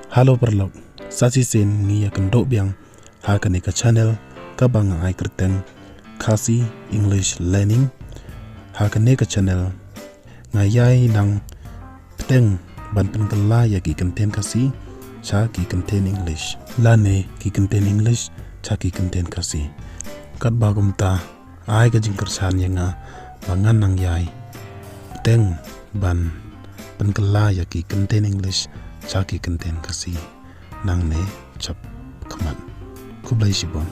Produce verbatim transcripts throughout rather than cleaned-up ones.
Hello paralok, sa shisien ngi ïa kynduh biang ha kane ka channel kaba nga ai kyrteng Khasi English Learning. Ha kane ka channel nga ïai nang bteng ban pynkylla ïa ki kyntien Khasi sha ki kyntien English, lane ki kyntien English sha ki kyntien Khasi. Katba kumta, ai ka jingkyrshan ïa nga ba ngan nang ïai bteng ban pynkylla ïa ki kyntien English sha ki kyntien Khasi nangne shakhmat. Khublei shibun.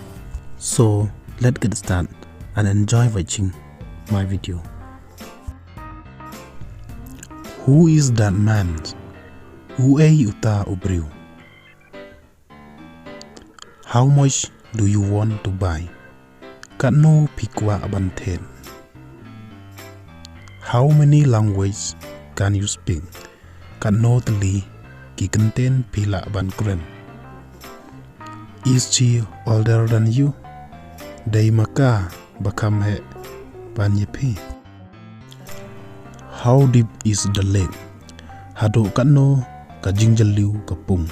So, let's get started and enjoy watching my video. Who is that man? Uei uta u briew? How much do you want to buy? Katno phi kwah ban thied? How many languages can you speak? Katno tylli ki kyntien phi lah ban kren? Is she older than you? Dei ma ka ba kham heh ban ïa phi? How deep is the lake? Haduh katno ka jingjylliew ka pung?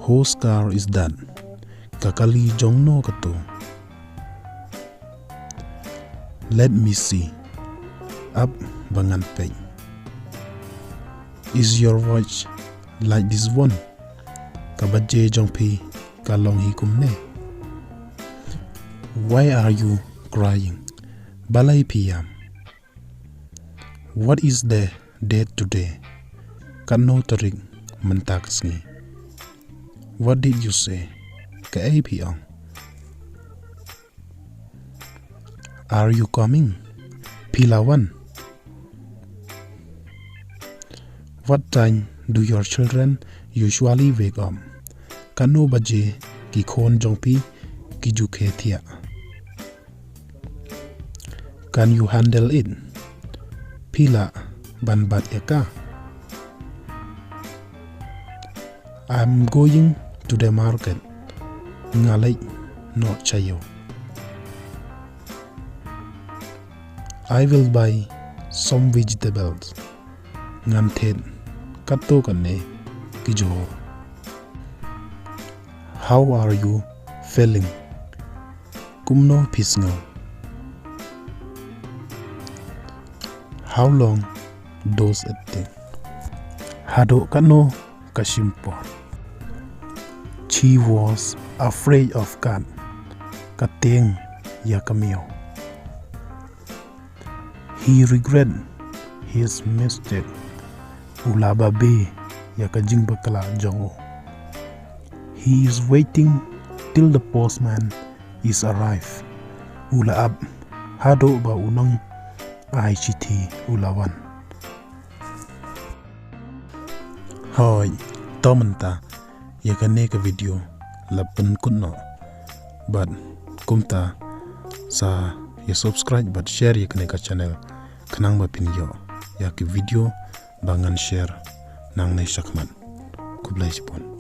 Whose car is that? Ka kali jong no kato? Let me see. Ap ba ngan peit. Is your watch like this one? Ka baje jong phi ka long hi kumne? Why are you crying? Balei phi ïam? What is the date today? Katno tarik mynta ka sngi? What did you say? Kaei phi ong? Are you coming? Phi la wan? What time do your children usually wake up? Katno baje ki khun jong phi ki ju khie thiah? Can you handle it? Phi lah ban bat ïa ka? I'm going to the market. Nga leit noh sha ïew. I will buy some vegetables. Ngan thied katto katne ki jhur. How are you feeling? Kumno phi sngew? How long does it take? Haduh katno ka shim por? She was afraid of cat. Ka tieng ïa ka miaw. He regret his mistake. U la babe ïa ka jingbakla jong u. He is waiting till the postman is arrive. U la ap haduh ba u nong ai shithi u la wan. Hooid, to mynta ïa kane ka video la pynkut noh. Bad kumta sa ïa subscribe bad share ïa kane ka channel khnang ba phin ïoh ïa ki video ba ngan share nangne shakhmat. Khublei shibun.